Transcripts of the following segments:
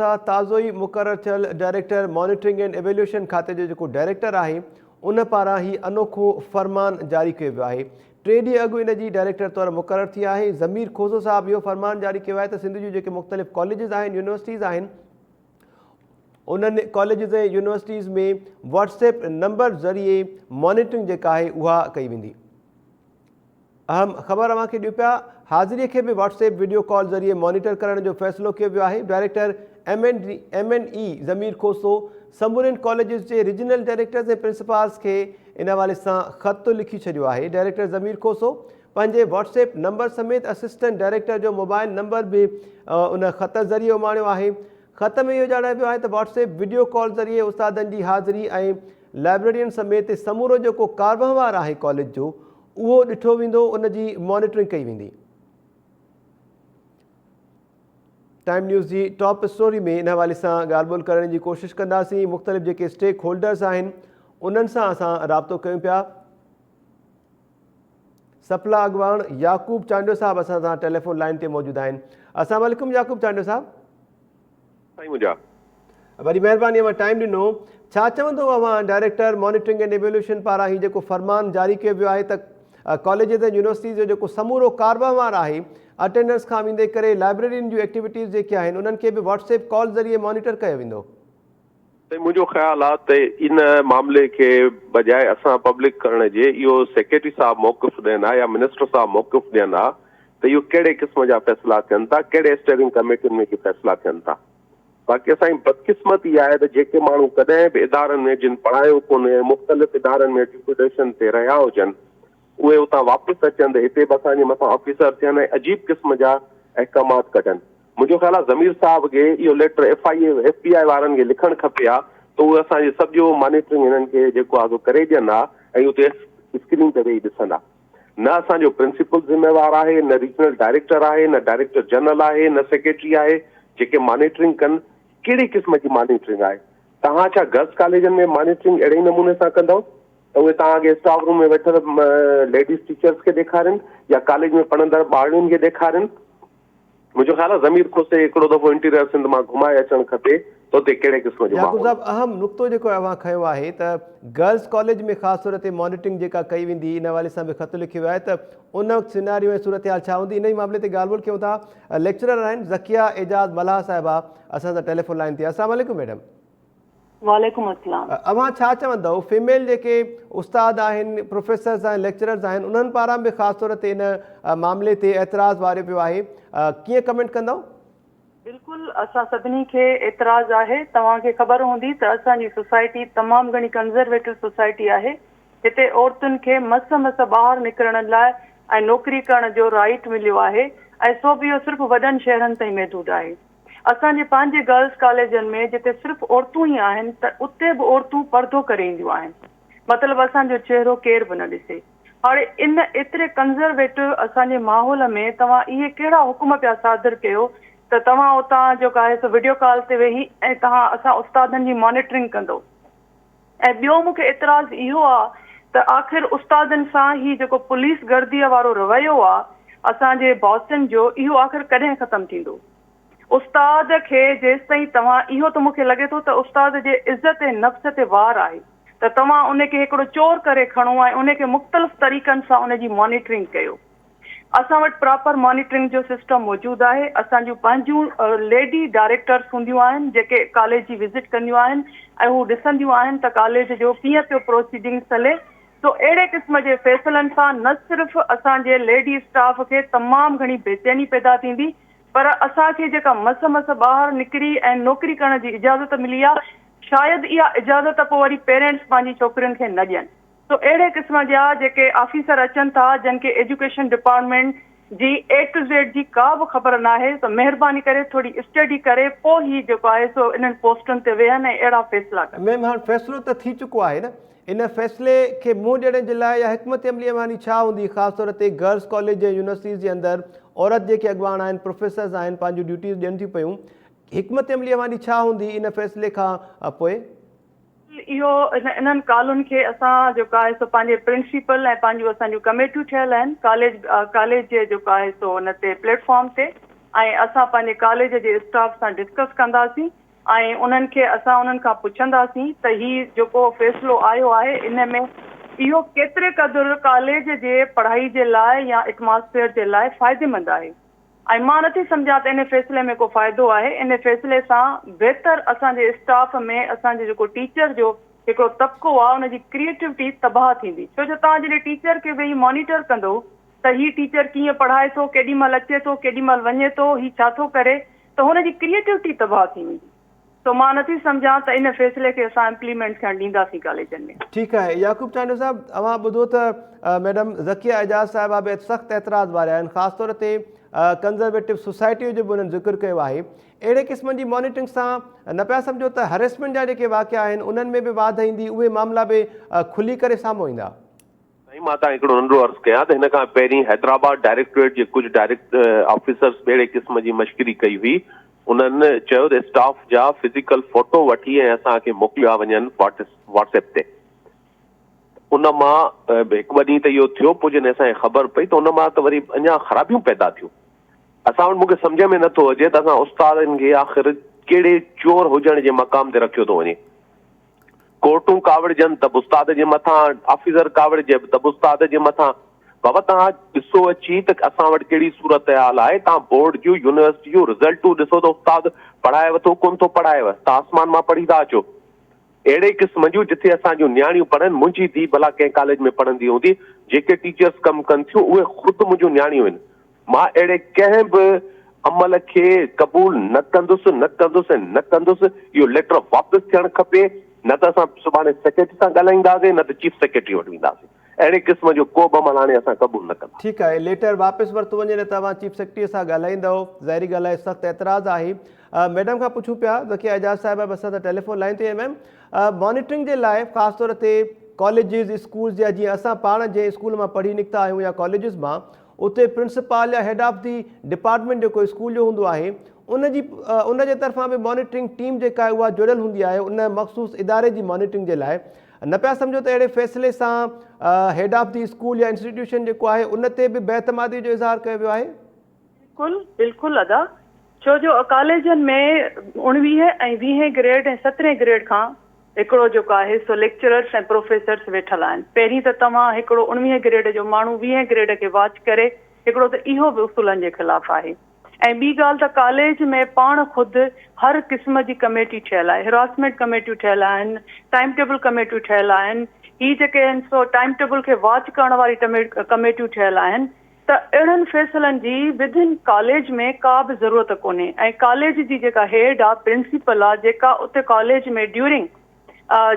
ٿا تازو ئي مقرر ٿيل ڊائريڪٽر مانيٽرنگ اينڊ ايويليوشن کاتي جو جيڪو ڊائريڪٽر آهي ان پاران هي انوکو فرمان جاري ڪيو ويو آهي. ٽي ڏينهن اڳ ان جي ڊائريڪٽر طور مقرر ٿي آهي. ضمير کوسو صاحب اهو فرمان جاري ڪيو آهي ته سنڌ جون جيڪي مختلف ڪاليجز آهن يونيورسٽيز آهن انهن colleges ۽ universities ۾ WhatsApp number ذريعي مانيٽرنگ جيڪا آهي اها ڪئي ويندي. اهم خبر اوهان کي ڏيون پيا، حاضري کي به واٽس ايپ وڊيو ڪال ذريعي مانيٽر ڪرڻ جو فيصلو ڪيو ويو آهي، director M and E Zamir Khoso سمورين ڪاليجز جي ريجنل ڊائريڪٽرز ۽ پرنسپالز کي ان حوالي سان خط لکي ڇڏيو آهي، ڊائريڪٽر ضمير کوسو پنهنجي واٽس ايپ نمبر سميت اسسٽنٽ ڊائريڪٽر جو موبائل نمبر به ان خط ذريعي اماڻيو آهي، خط ۾ اهو ڄاڻايو ويو آهي ته واٽس ايپ وڊيو ڪال ذريعي استادن جي حاضري ۽ لائبريرين سميت سمورو جيڪو ڪاروهنوار آهي ڪاليج جو اهو ڏٺو ويندو ان جي مانيٽرنگ ڪئي ويندي. ٽائيم نيوز جي ٽاپ اسٽوري ۾ ان حوالي سان ڳالهه ٻولهه ڪرڻ جي ڪوشش ڪنداسين مختلف جيڪي اسٽيڪ هولڊرز آهن انهن سان اسان رابطو ڪيون پيا سپلا اڳواڻ يعقوب چانڊيو صاحب اسان سان ٽيليفون لائن تي موجود آهن السلام عليڪم يعقوب چانڊيو صاحب سائين منهنجا. وڏي مهرباني اوهان ٽائيم ڏنو. ڇا چوندو اوهان ڊائريڪٽر مانيٽرنگ اينڊ ايويلوشن پاران هي جيڪو فرمان جاري ڪيو ويو آهي ته ڪاليجز ۽ يونيورسٽيز جو جيڪو سمورو ڪاروهنوار آهي اٽينڊنس کان ويندي ڪري لائبريرين جون ايڪٽيوٽيز جيڪي آهن انهن کي به واٽس ايپ ڪال ذريعي مانيٽر ڪيو ويندو. سائين منهنجو خيال آ ته ان معاملي کي بجاء اسان پبلڪ ڪرڻ جي اهو سيڪريٽري صاحب موقف ڏين ها يا منسٽر صاحب موقف ڏين ها ته اهو ڪهڙي قسم جا فيصلا ٿين ٿا، ڪهڙي اسٽيئرنگ ڪميٽين ۾ اهي فيصلا ٿين ٿا. باقي سائين بدقسمتي اها آهي ته جيڪي ماڻهو ڪڏهن به ادارن ۾ جن پڙهايو ڪونهي ۽ مختلف ادارن ۾ ڊيپوٽيشن تي رهيا هجن اهي اتان واپس اچن ته هتي به اسان جي مٿان آفيسر ٿين ۽ عجيب قسم جا احڪامات ڪڍن. منهنجو خيال آهي ضمير صاحب کي اهو letter F I A F B I وارن کي لکڻ کپي ها ته اهي اسان جي سڄو مانيٽرنگ هنن کي جيڪو آهي سو ڪري ڏين ها ۽ اتي اسڪرين تي ويهي ڏسن ها. نه اسان جو پرنسپل ذميوار آهي، نه ريجنل ڊائريڪٽر آهي، نه ڊائريڪٽر جنرل آهي، نه سيڪريٽري آهي، جيڪي مانيٽرنگ ڪن، ڪهڙي قسم جي مانيٽرنگ آهي؟ توهان ڇا گرلس ڪاليجن ۾ مانيٽرنگ اهڙي ئي نموني سان ڪندؤ ته اهي توهان کي اسٽاف روم ۾ ويٺل ليڊيز ٽيچرز کي ڏيکارين يا ڪاليج ۾ پڙهندڙ ٻارڙين کي ڏيکارين؟ منهنجو خيال آهي ضمير کوسي هڪڙو دفعو انٽيريئر سنڌ مان گهمائي اچڻ کپي ته اتي ڪهڙي قسم جو يعقوب ماحول صاحب اهم نقطو جيڪو اوهان کنيو آهي ته گرلس ڪاليج ۾ خاص طور تي مانيٽرنگ جيڪا ڪئي ويندي ان حوالي سان به خط لکيو ويو آهي ته ان وقت سيناريو ۽ صورتحال ڇا هوندي انهي معاملي تي ڳالهه ٻولهه ڪيون ٿا ليڪچرر آهن ذڪيه اعجاز ملاح صاحبه اسان سان ٽيليفون لائين تي السلام عليڪم ميڊم. وعليڪم السلام. اوهان ڇا چوندؤ فيميل جيڪي استاد آهن پروفيسرز آهن ليڪچررز آهن انهن پاران به خاص طور تي ان معاملي تي اعتراض واريو پيو آهي ڪيئن ڪمينٽ ڪندؤ؟ بلڪل اسان سڀني کي اعتراض آهي توهان کي خبر هوندي ته اسان جي سوسائٽي تمام گهڻي ڪنزرويٽو سوسائٽي آهي هتي عورتن کي مس مس ٻاهر نڪرڻ لاء ۽ نوڪري ڪرڻ جو رائيٽ مليو آهي ۽ سو به اهو صرف وڏن شهرن تائين محدود آهي. اسان جي پنهنجي گرلس ڪاليجن ۾ جتي صرف عورتون ئي آهن ته اتي به عورتون پردو ڪري اينديون آهن مطلب اسان جو چهرو ڪير به نه ڏسي. هاڻي ان ايتري ڪنزرويٽو اسان جي ماحول ۾ توهان اهي ڪهڙا حڪم پيا صادر ڪيو ته توهان اتان جيڪو آهي سو وڊيو ڪال تي ويهي ۽ توهان اسان استادن جي مانيٽرنگ ڪندو. ۽ ٻيو مون کي اعتراض اهو آ ته آخر استادن سان هي جيڪو پوليس گرديء وارو رويو آ اسان جي باسن جو اهو آخر ڪڏهن ختم ٿيندو؟ استاد کي جيستائين توهان اهو ته مون کي لڳي ٿو ته استاد جي عزت نفس تي وار آهي ته توهان ان کي هڪڙو چور ڪري کڻو ۽ ان کي مختلف طريقن سان ان جي مانيٽرنگ ڪيو. اسان وٽ پراپر مانيٽرنگ جو سسٽم موجود آهي، اسان جون پنهنجون ليڊي ڊائريڪٽرس هونديون آهن جيڪي ڪاليج جي وزٽ ڪنديون آهن ۽ هو ڏسنديون آهن ته ڪاليج جو ڪيئن پيو پروسيڊنگس هلي سو اهڙي قسم جي فيصلن سان نه صرف اسان جي ليڊي اسٽاف کي تمام گهڻي بيچيني پيدا ٿيندي پر اسان کي جيڪا مس مس ٻاهر نڪري ۽ نوڪري ڪرڻ جي اجازت ملي آهي شايد اها اجازت پوء وري پيرينٽس پنهنجي ڇوڪرين کي نه ڏين. سو اهڙي قسم جا جيڪي آفيسر اچن ٿا جن کي ايجوڪيشن ڊپارٽمينٽ جي اي ٽو زيڊ جي ڪا به خبر ناهي ته مهرباني ڪري ٿوري اسٽڊي ڪري پوء هي جيڪو آهي سو انهن پوسٽن تي ويهن ۽ اهڙا فيصلا ڪن. ميم هاڻ فيصلو ته ٿي چڪو آهي نه ان فيصلي کي منهن ڏيڻ جي لاء يا حڪمت عملي اوهان جي ڇا هوندي خاص طور تي گرلس ڪاليج ۽ يونيورسٽيز جي اندر عورت جيڪي اڳواڻ آهن پروفيسرز آهن پنهنجون ڊيوٽيز ڏين ٿيون پيون حڪمت عملي اوهان جي ڇا هوندي ان فيصلي کان پوء؟ اهو انهن ڪالن کي اسان جيڪو آهي سو پنهنجي پرنسپل ۽ پنهنجون اسان جون ڪميٽيون ٺهيل آهن ڪاليج ڪاليج جي جيڪو آهي سو ان تي پليٽ فارم تي ۽ اسان پنهنجي ڪاليج جي اسٽاف سان ڊسڪس ڪنداسين ۽ انهن کي اسان انهن کان پڇنداسين ته هي جيڪو فيصلو آيو آهي ان ۾ اهو ڪيتري قدر ڪاليج جي پڙهائي جي لاء يا اٽماسفيئر جي لاء فائديمند آهي ۽ مان نٿي سمجهان ته ان فيصلي ۾ ڪو فائدو آهي ان فيصلي سان بهتر اسان جي اسٽاف ۾ اسان جي جيڪو ٽيچر جو هڪڙو طبقو آهي ان جي ڪريئيٽوٽي تباهه ٿيندي ڇو جو توهان جڏهن ٽيچر کي ويهي مانيٽر ڪندو ته هي ٽيچر ڪيئن پڙهائي ٿو، ڪيڏي مهل اچي ٿو، ڪيڏي مهل وڃي ٿو، هي ڇا ٿو ڪري ته هن جي ڪريئيٽوٽي تباهه ٿي ويندي. سو مان نٿي سمجهان ته ان فيصلي کي اسان امپليمينٽ ٿيڻ ڏينداسين ڪاليجن ۾. ٺيڪ آهي يعقوب چانڊيو صاحب اوهان ٻڌو ته ميڊم ذڪيه اعجاز صاحبه به سخت اعتراض واريا آهن خاص طور تي ڪنزرويٽو سوسائٽي جو به انهن ذڪر ڪيو آهي اهڙي قسم جي مانيٽرنگ سان نه پيا سمجهو ته هريسمينٽ جا جيڪي واقعا آهن انهن ۾ به واڌ ايندي اهي معاملا به کلي ڪري سامهون ايندا. سائين مان تان هڪڙو ننڍڙو عرض ڪيان ته هن کان پهرين حيدرآباد ڊائريڪٽوريٽ جي ڪجهه ڊائريڪٽ آفيسرز به اهڙي قسم جي مشڪري ڪئي هئي انهن چيو ته اسٽاف جا فزيڪل فوٽو وٺي ۽ اسان کي موڪليا وڃن واٽس ايپ تي ان مان هڪ ٻه ڏينهن ته اهو ٿيو پوء جڏهن اسان کي خبر پئي ته ان مان ته وري اڃا خرابيون پيدا ٿيون اسان وٽ مون کي سمجهه ۾ نٿو اچي ته اسان استادن کي آخر ڪهڙي چور هجڻ جي مقام تي رکيو ٿو وڃي ڪورٽون ڪاوڙجن ته به استاد جي مٿان، آفيسر ڪاوڙجي به ته به استاد جي مٿان. بابا توهان ڏسو اچي ته اسان وٽ ڪهڙي صورتحال آهي، توهان بورڊ جون، يونيورسٽي جون رزلٽون ڏسو ته استاد پڙهائيو ٿو ڪونه ٿو پڙهائيو، توهان آسمان مان پڙهي ٿا اچو. اهڙي قسم جون جٿي اسان جون نياڻيون پڙهن، منهنجي ڌيء ڀلا ڪنهن ڪاليج ۾ پڙهندي هوندي، جيڪي ٽيچرس ڪم ڪن ٿيون اهي خود منهنجون نياڻيون آهن، مان اهڙي ڪنهن به عمل کي قبول نه ڪندس، نه ڪندس ۽ نه ڪندس، اهو ليٽر واپس ٿيڻ کپي، نه ته اسان سڀاڻي سيڪريٽري سان ڳالهائينداسين نه ته چيف سيڪريٽري وٽ وينداسين، اهڙي قسم جو ڪو به عمل هاڻي اسان قبول نه ڪنداسين. ٺيڪ آهي ليٽر واپس ورتو وڃي نه ته اوهان چيف سيڪريٽري سان ڳالهائيندؤ، ظاهري ڳالهه آهي سخت اعتراض آهي. ميڊم کان پڇون پيا ذڪيه اعجاز صاحبه به اسان سان ٽيليفون لائين تي آهن ميم مانيٽرنگ جي لاء خاص طور تي ڪاليجز اسڪولز يا جيئن اسان پاڻ جنهن اسڪول مان پڙهي نڪتا آهيون يا ڪاليجز مان اتي پرنسپال يا هيڊ آف the department جيڪو اسڪول جو هوندو آهي ان جي ان جي طرفان به مانيٽرنگ ٽيم جيڪا آهي اها جڙيل هوندي آهي ان مخصوص اداري جي مانيٽرنگ جي لاء نه پيا سمجهو ته اهڙي فيصلي سان هيڊ آف the school يا انسٽيٽيوشن جيڪو آهي ان تي به بي اعتمادي جو اظهار ڪيو ويو آهي. بلڪل بلڪل ادا ڇو جو ڪاليجن ۾ اڻويهه ۽ ويهين گريڊ ۽ سترهين گريڊ کان هڪڙو جيڪو آهي سو ليڪچررس ۽ پروفيسرس ويٺل آهن. پهرين ته توهان هڪڙو اڻويهين گريڊ جو ماڻهو ويهين گريڊ کي واچ ڪري هڪڙو ته اهو به اصولن جي خلاف آهي ۽ ٻي ڳالهه ته ڪاليج ۾ پاڻ خود هر قسم جي ڪميٽي ٺهيل آهي هراسمينٽ ڪميٽيون ٺهيل آهن ٽائيم ٽيبل ڪميٽيون ٺهيل آهن هي جيڪي آهن سو ٽائيم ٽيبل کي واچ ڪرڻ واري ڪميٽيون ٺهيل آهن ته اهڙن فيصلن جي ودن ڪاليج ۾ ڪا به ضرورت ڪونهي ۽ ڪاليج جي جيڪا هيڊ آ پرنسپل آ جيڪا اتي ڪاليج ۾ ڊيورنگ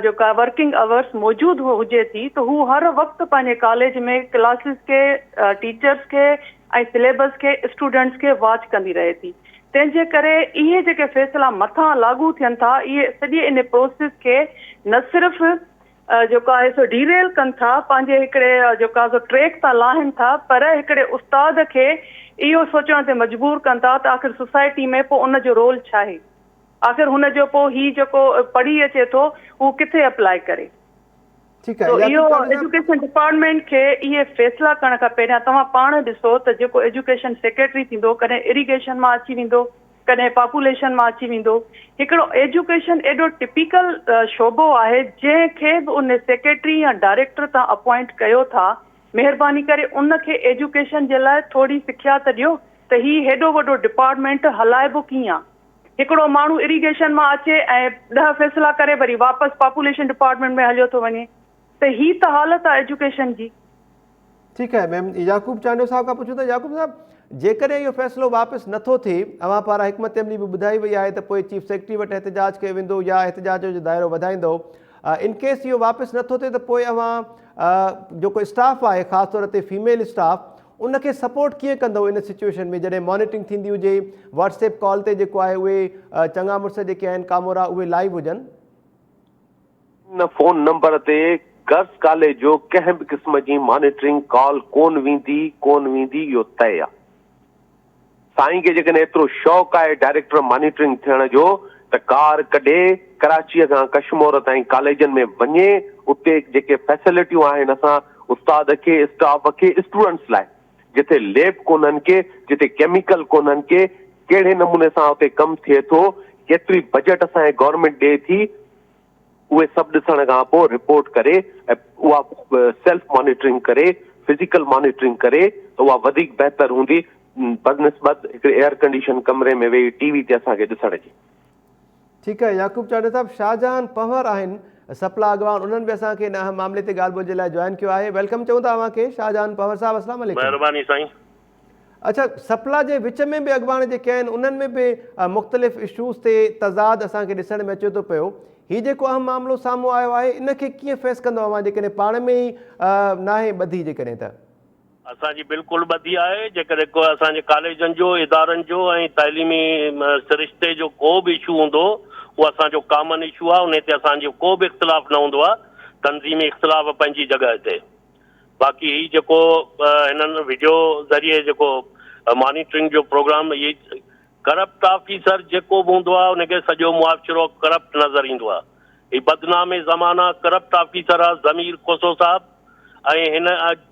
جيڪا ورڪنگ اورس موجود هجي ٿي ته هو هر وقت پنهنجي ڪاليج ۾ ڪلاسز کي ٽيچرس کي ۽ سليبس کي اسٽوڊنٽس کي واچ ڪندي رهي ٿي تنهن جي ڪري اهي جيڪي فيصلا مٿان لاڳو ٿين ٿا اهي سڄي ان پروسيس کي نه صرف جيڪو آهي سو ڊي ريل ڪن ٿا، پنهنجي هڪڙي جيڪو آهي سو ٽريڪ تان لاهين ٿا، پر هڪڙي استاد کي اهو سوچڻ تي مجبور ڪن ٿا ته آخر سوسائٽي ۾ پوء ان جو رول ڇاهي؟ آخر هن جو پوء هي جيڪو پڙهي اچي ٿو هو ڪٿي اپلائي ڪري؟ ٺيڪ آهي سو يعقوب اهو چانڊيو صاحب. ايجوڪيشن ڊپارٽمينٽ کي اهي فيصلا ڪرڻ کان پهريان توهان پاڻ ڏسو ته جيڪو ايجوڪيشن سيڪريٽري ٿيندو ڪڏهن اريگيشن مان اچي ويندو، ڪڏهن پاپوليشن مان اچي ويندو. هڪڙو ايجوڪيشن ايڏو ٽپيڪل شعبو آهي جنهن کي به ان سيڪريٽري يا ڊائريڪٽر تان اپوائنٽ ڪيو ٿا مهرباني ڪري ان کي ايجوڪيشن جي لاء ٿوري سکيا ته ڏيو ته هي هيڏو وڏو ڊپارٽمينٽ هلائبو ڪيئن آ. هڪڙو ماڻهو اريگيشن مان اچي ۽ ڏهه فيصلا ڪري وري واپس پاپوليشن ڊپارٽمينٽ ۾ هليو ٿو وڃي ته هي ته حالت آ ايجوڪيشن جي. ٺيڪ آهي ميم يعقوب چانڊيو صاحب کان پڇون ته يعقوب صاحب جيڪڏهن اهو فيصلو واپس نٿو ٿئي اوهان پاران حڪمت عملي به ٻڌائي وئي آهي ته پوء چيف سيڪريٽري وٽ احتجاج ڪيو ويندو يا احتجاج جو دائرو وڌائيندو ان ڪيس اهو واپس نٿو ٿئي ته پوء اوهان جيڪو اسٽاف آهي خاص طور تي فيميل اسٽاف ان کي سپورٽ ڪيئن ڪندو ان سچويشن ۾ جڏهن مانيٽرنگ ٿيندي هجي واٽس ايپ ڪال تي جيڪو آهي اهي چڱا مڙس جيڪي آهن ڪامورا اهي لائيو هجن. ان فون نمبر تي گرلس ڪاليج جو ڪنهن به قسم جي مانيٽرنگ ڪال ڪون ويندي ڪون ويندي اهو طئي آ. سائين کي جيڪڏهن ايترو شوق آهي ڊائريڪٽر مانيٽرنگ ٿيڻ جو ته ڪار ڪڍي ڪراچيء کان ڪشمور تائين ڪاليجن ۾ وڃي اتي جيڪي فيسلٽيون آهن اسان استاد کي اسٽاف کي اسٽوڊنٽس لاء جتي ليب ڪونهن ڪي، جتي ڪيميڪل ڪونهن ڪي، ڪهڙي نموني سان اتي ڪم ٿئي ٿو، ڪيتري بجيٽ اسان کي گورنمينٽ ڏئي ٿي، اهي سڀ ڏسڻ کان پوء رپورٽ ڪري ۽ اها سيلف مانيٽرنگ ڪري، فزيڪل مانيٽرنگ ڪري ته اها وڌيڪ بهتر هوندي بنسبت هڪڙي ايئر ڪنڊيشن ڪمري ۾ ويهي ٽي وي تي اسان کي ڏسڻ جي. ٺيڪ آهي يعقوب چانڊيو صاحب شاهجهان پنهور آهن سپلا اڳواڻ انهن به اسان کي ان اهم معاملي تي ڳالهه ٻولهه جي لاء جوائن ڪيو آهي welcome چئون ٿا اوهان کي شاهجهان پنهور صاحب اسلام عليڪم. مهرباني سائين. اڇا سپلا جي وچ ۾ به اڳواڻ جيڪي آهن انهن ۾ به مختلف اشوز تي تضاد اسان کي ڏسڻ ۾ اچي ٿو پيو هي جيڪو اهم معاملو سامهون آيو آهي ان کي ڪيئن فيس ڪندو اوهان جيڪڏهن پاڻ ۾ ئي ناهي ٻڌي جيڪڏهن ته. اسان جي بلڪل ٻڌي آهي جيڪڏهن ڪو اسان جي ڪاليجن جو ادارن جو ۽ تعليمي سرشتي جو ڪو به اشو هوندو اهو اسان جو ڪامن اشو آهي انهي تي اسان جو ڪو به اختلاف نه هوندو آهي تنظيمي اختلاف پنهنجي جڳهه تي باقي هي جيڪو هنن وڊيو ذريعي جيڪو مانيٽرنگ جو پروگرام هي ڪرپٽ آفيسر جيڪو به هوندو آهي ان کي سڄو معاشرو ڪرپٽ نظر ايندو آهي هي بدنام زمانه ڪرپٽ آفيسر آهي ضمير کوسو صاحب ۽ هن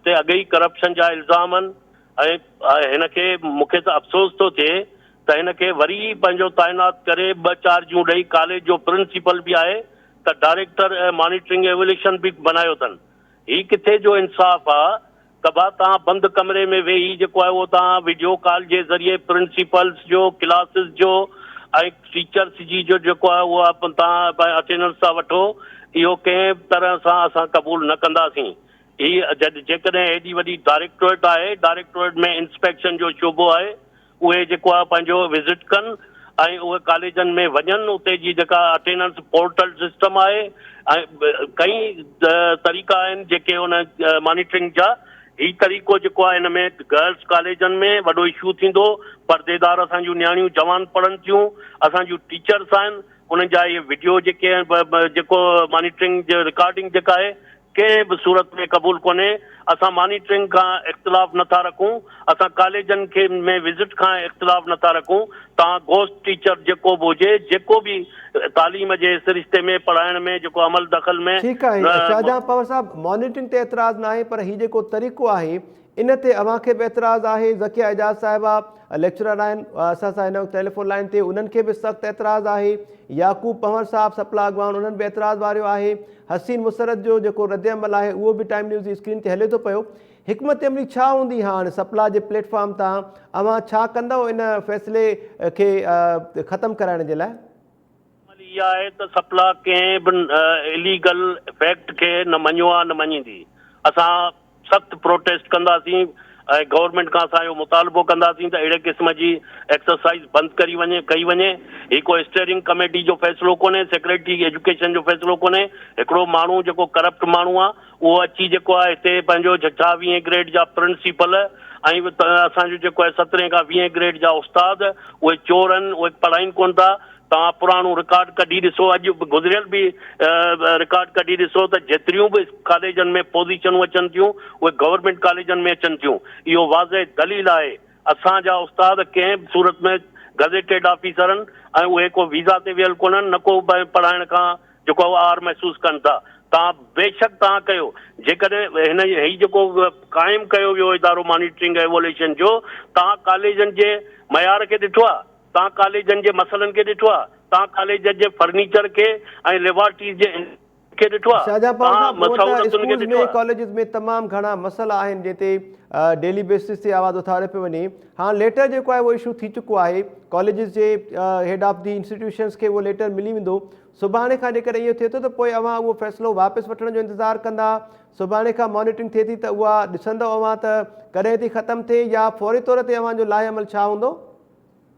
تي اڳ ئي ڪرپشن جا الزام آهن ۽ هن کي مون کي ته افسوس ٿو ٿئي ته هن کي وري پنهنجو تعينات ڪري ٻه چارجون ڏئي ڪاليج جو پرنسپل به آهي ته ڊائريڪٽر مانيٽرنگ ايوليشن به بنايو اٿن هي ڪٿي جو انصاف آ ته ڀا توهان بند ڪمري ۾ ويهي جيڪو آهي اهو توهان وڊيو ڪال جي ذريعي پرنسپلز جو ڪلاسز جو ۽ ٽيچرس جي جو جيڪو آهي اهو توهان اٽينڊنس ٿا وٺو اهو ڪنهن به طرح سان اسان قبول نه ڪنداسين هي جيڪڏهن هيڏي وڏي ڊائريڪٽوريٽ آهي ڊائريڪٽوريٽ ۾ انسپيڪشن جو شعبو آهي اهي جيڪو آهي پنهنجو وزٽ ڪن ۽ اهي ڪاليجن ۾ وڃن اتي جي جيڪا اٽينڊنس پورٽل سسٽم آهي ۽ ڪئين طريقا آهن جيڪي ان مانيٽرنگ جا هي طريقو جيڪو آهي ان ۾ گرلس ڪاليجن ۾ وڏو اشو ٿيندو پرديدار اسان جون نياڻيون جوان پڙهن ٿيون اسان جون ٽيچرس آهن انهن جا اهي وڊيو جيڪي جيڪو مانيٽرنگ جي رڪارڊنگ جيڪا آهي ڪنهن به صورت ۾ قبول ڪونهي، اسان مانيٽرنگ کان اختلاف نه ٿا رکون، اسان ڪاليجن کي ۾ وزٽ کان اختلاف نه ٿا رکون، توهان گوسٽ ٽيچر جيڪو به هجي، جيڪو به تعليم جي سرشتي ۾ پڙهائڻ ۾ جيڪو عمل دخل ۾. ٺيڪ آهي شاهجهان پنهور صاحب مانيٽرنگ تي اعتراض ناهي پر هي جيڪو طريقو آهي ان تي اوهان کي به اعتراض آهي، ذڪيه اعجاز صاحبه ليڪچرر آهن اسان سان هن وقت ٽيليفون لائين تي انهن کي به سخت اعتراض آهي، يعقوب پنهور صاحب سپلا اڳواڻ انهن به اعتراض واريو آهي، حسين مسرت جو جيڪو ردعمل آهي اهو به ٽائيم نيوز جي اسڪرين تي هلي ٿو پيو، حڪمت عملي ڇا هوندي هاڻ سپلا جي پليٽ فارم تان اوهان ڇا ڪندؤ ان فيصلي کي ختم ڪرائڻ جي لاء؟ عمل اها آهي ته سپلا ڪنهن به اليگل فيڪٽ کي نه مڃيو آهي نه مڃيندي. اسان سخت پروٽيسٽ ڪنداسين ۽ گورنمينٽ کان اسان اهو مطالبو ڪنداسين ته اهڙي قسم جي ايڪسرسائيز بند ڪري وڃي ڪئي وڃي. هي ڪو اسٽيئرنگ ڪميٽي جو فيصلو ڪونهي، سيڪريٽري ايجوڪيشن جو فيصلو ڪونهي. هڪڙو ماڻهو جيڪو ڪرپٽ ماڻهو آهي اهو اچي جيڪو آهي هتي پنهنجو ڇا ويهين گريڊ جا پرنسپل ۽ اسان جو جيڪو آهي سترهين کان ويهين گريڊ جا استاد اهي چور آهن اهي پڙهائين ڪونه ٿا. توهان پراڻو رڪارڊ ڪڍي ڏسو اڄ به گذريل به رڪارڊ ڪڍي ڏسو ته جيتريون به ڪاليجن ۾ پوزيشنون اچن ٿيون اهي گورنمينٽ ڪاليجن ۾ اچن ٿيون اهو واضح دليل آهي اسان جا استاد ڪنهن به صورت ۾ گزيٽيڊ آفيسر آهن ۽ اهي ڪو ويزا تي ويل ڪونهن نه ڪو پڙهائڻ کان جيڪو اهو عار محسوس ڪن ٿا توهان بيشڪ توهان ڪيو جيڪڏهن هن هي جيڪو قائم ڪيو ويو ادارو مانيٽرنگ ايووليشن جو توهان ڪاليجن جي معيار کي ڏٺو آهي توهان ڪاليجن جي مسئلن کي ڏٺو آهي؟ توهان ڪاليجن جي فرنيچر کي ۽ ليبارٽريز جي کي ڏٺو آهي؟ شاهجهان پنهور توهان صاحب هونء ته سهولتن کي اسڪولز ڏٺو ۾ آهي؟ ڪاليجز ۾ تمام گهڻا مسئلا آهن جنهن تي ڊيلي بيسز تي آواز اٿاريو پيو وڃي هاڻ ليٽر جيڪو آهي اهو اشو ٿي چڪو آهي ڪاليجز جي هيڊ آف the institutions کي اهو ليٽر ملي ويندو سڀاڻي کان جيڪڏهن اهو ٿئي ٿو ته پوء اوهان اهو فيصلو واپس وٺڻ جو انتظار ڪندا سڀاڻي کان مانيٽرنگ ٿئي ٿي ته اها ڏسندو اوهان ته ڪڏهن ٿي ختم ٿئي يا فوري طور تي اوهان جو لاهه عمل ڇا هوندو؟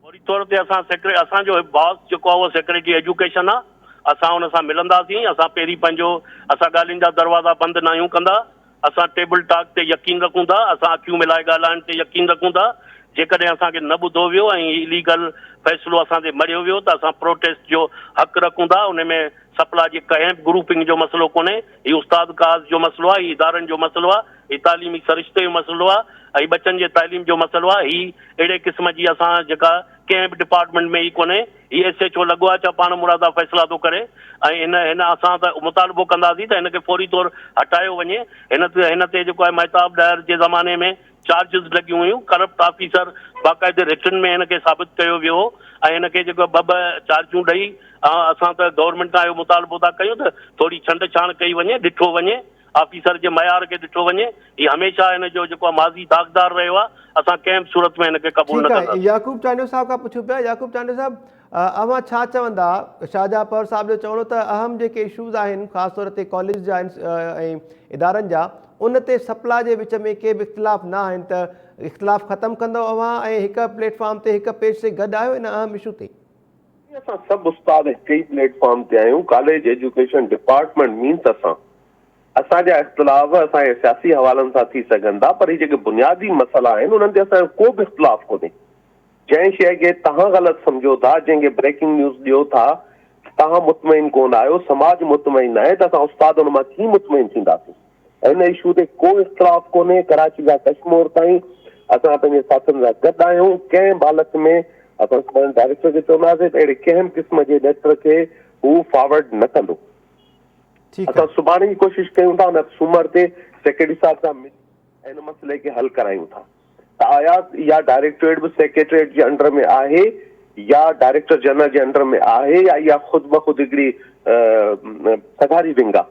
فوري طور تي اسان سيڪري اسان جو باس جيڪو آهي اهو سيڪريٽري ايجوڪيشن آهي اسان ان سان ملنداسين اسان پهرين پنهنجو اسان ڳالهين جا دروازا بند ناهيون ڪندا اسان ٽيبل ٽاڪ تي يقين رکون ٿا اسان اکيون ملائي ڳالهائڻ تي يقين رکون ٿا جيڪڏهن اسان کي نه ٻڌو ويو ۽ هي اليگل فيصلو اسان تي مڙهيو ويو ته اسان پروٽيسٽ جو حق رکون ٿا ان ۾ سپلا جي ڪنهن به گروپنگ جو مسئلو ڪونهي هي استاد ڪاز جو مسئلو آهي هي ادارن جو مسئلو آهي هي تعليمي سرشتي جو مسئلو آ ۽ ٻچن جي تعليم جو مسئلو آ هي اهڙي قسم جي اسان جيڪا ڪنهن به ڊپارٽمينٽ ۾ ئي ڪونهي هي ايس ايڇ او لڳو آ ڇا پاڻ مرادا فيصلا ٿو ڪري ۽ هن هن اسان ته مطالبو ڪنداسين ته هن کي فوري طور هٽايو وڃي هن هن تي جيڪو آهي مهتاب ڏاهر جي زماني ۾ چارجز لڳيون هيون، ڪرپٽ آفيسر باقاعدي رٽن ۾ هن کي ثابت ڪيو ويو هو ۽ هن کي جيڪو ٻه ٻه چارجون ڏئي اسان ته گورنمينٽ کان اهو مطالبو ٿا ڪيون ته ٿوري ڇنڊ ڇاڻ ڪئي وڃي، ڏٺو وڃي، آفيسر جي معيار کي ڏٺو وڃي، هي هميشه هن جو جيڪو آهي ماضي داغدار رهيو آهي، اسان ڪنهن به صورت ۾ هن کي قبول نه ٺيڪ آهي ڪنداسين. يعقوب چانڊيو صاحب کان پڇون پيا، يعقوب چانڊيو صاحب اوهان ڇا چوندا شاهجهان پنهور صاحب جو چوڻ هو ته اهم جيڪي اشوز آهن خاص طور تي ڪاليج جا ۽ ادارن جا ان تي سپلا جي وچ ۾ ڪي به اختلاف نه آهن ته اختلاف ختم ڪندو اوهان ۽ هڪ پليٽ فارم تي هڪ پيج تي گڏ آهيو ان اهم اشو تي. اسان سڀ استاد هڪ ئي پليٽ فارم تي آهيون، ڪاليج ايجوڪيشن ڊپارٽمينٽ مينس اسان. اسان جا اختلاف اسان جي سياسي حوالن سان ٿي سگهن ٿا پر هي جيڪي بنيادي مسئلا آهن انهن تي اسان جو ڪو به اختلاف ڪونهي. جنهن شيء کي توهان غلط سمجهو ٿا، جنهن کي بريڪنگ نيوز ڏيو ٿا، توهان مطمئن ڪونه آهيو، سماج مطمئن ناهي ته اسان استاد ان مان ڪيئن مطمئن ٿينداسين. ان اشو تي ڪو اختلاف ڪونهي، ڪراچي کان ڪشمور تائين اسان پنهنجي ساٿين سان گڏ آهيون، ڪنهن به حالت ۾ اسان سڀاڻي ڊائريڪٽر کي چونداسين ته اهڙي ڪنهن به قسم جي ليٽر کي هو فارورڊ نه ڪندو. ٺيڪ اسان سڀاڻي ئي ڪوشش ڪيون ٿا ان سومر تي سيڪريٽري صاحب سان ملي ۽ ان مسئلي کي حل ڪرايون ٿا. ته آيا اها ڊائريڪٽوريٽ به سيڪريٽريٽ جي انڊر ۾ آهي يا ڊائريڪٽر جنرل جي انڊر ۾ آهي يا اها خود بخود هڪڙي سگهاري ونگ آهي.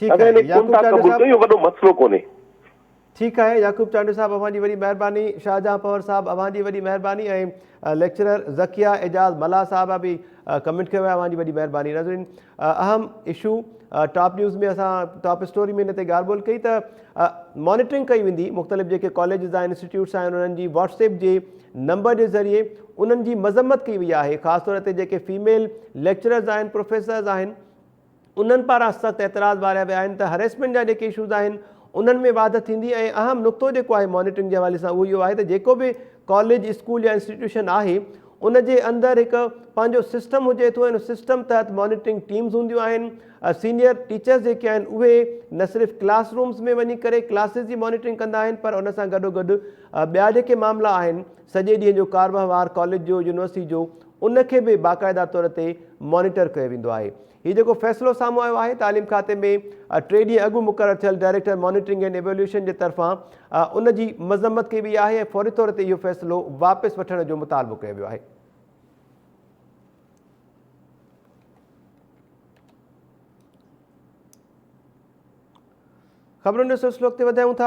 ٺيڪ اسان آهي ان کي ڪونه يعقوب ٿا چانڊيو قبول صاحب. ڪيون اهو وڏو مسئلو ڪونهي. ٺيڪ آهي يعقوب چانڊيو صاحب اوهان جي وڏي مهرباني شاهجهان پنهور صاحب اوهان جي وڏي مهرباني ۽ ليڪچرر ذڪيه اعجاز ملاح صاحبه به ڪمينٽ ڪيو آهي اوهان جي وڏي مهرباني ناظرين اهم اشو ٽاپ نيوز ۾ اسان ٽاپ اسٽوري ۾ ان تي ڳالهه ٻولهه ڪئي ته مانيٽرنگ ڪئي ويندي مختلف جيڪي ڪاليجز آهن انسٽيٽيوٽس آهن انهن جي واٽس ايپ جي نمبر جي ذريعي انهن جي مذمت ڪئي وئي آهي خاص طور تي جيڪي فيميل ليڪچررز آهن پروفيسرز آهن انهن پاران سخت اعتراض واريا ويا آهن ته هريسمينٽ جا جيڪي اشوز آهن انهن ۾ واڌ ٿيندي ۽ اهم نقطو جيڪو آهي مانيٽرنگ جي حوالي سان اهو اهو آهي ته جيڪو به ڪاليج اسڪول يا انسٽيٽيوشن آهي ان جي اندر هڪ پنهنجو سسٽم هجي ٿو ۽ ان سسٽم تحت مانيٽرنگ ٽيمز هونديون آهن سينيئر ٽيچرز جيڪي آهن اهي نه صرف ڪلاس رومز ۾ وڃي ڪري ڪلاسز جي مانيٽرنگ ڪندا آهن پر ان سان گڏو گڏ ٻيا جيڪي معاملا آهن سڄي ڏينهن جو ڪار وهنوار ڪاليج جو يونيورسٽي جو ان کي به باقاعده طور تي مانيٽر ڪيو ويندو آهي. هي جيڪو فيصلو سامهون آيو آهي تعليم کاتي ۾ ٽي ڏينهن اڳ مقرر ٿيل ڊائريڪٽر مانيٽرنگ اينڊ ايويليوشن جي طرفان ان جي مذمت ڪئي وئي آهي ۽ فوري طور تي اهو فيصلو واپس وٺڻ جو مطالبو ڪيو ويو آهي. خبرن جو سلسلو اڳتي وڌايون ٿا.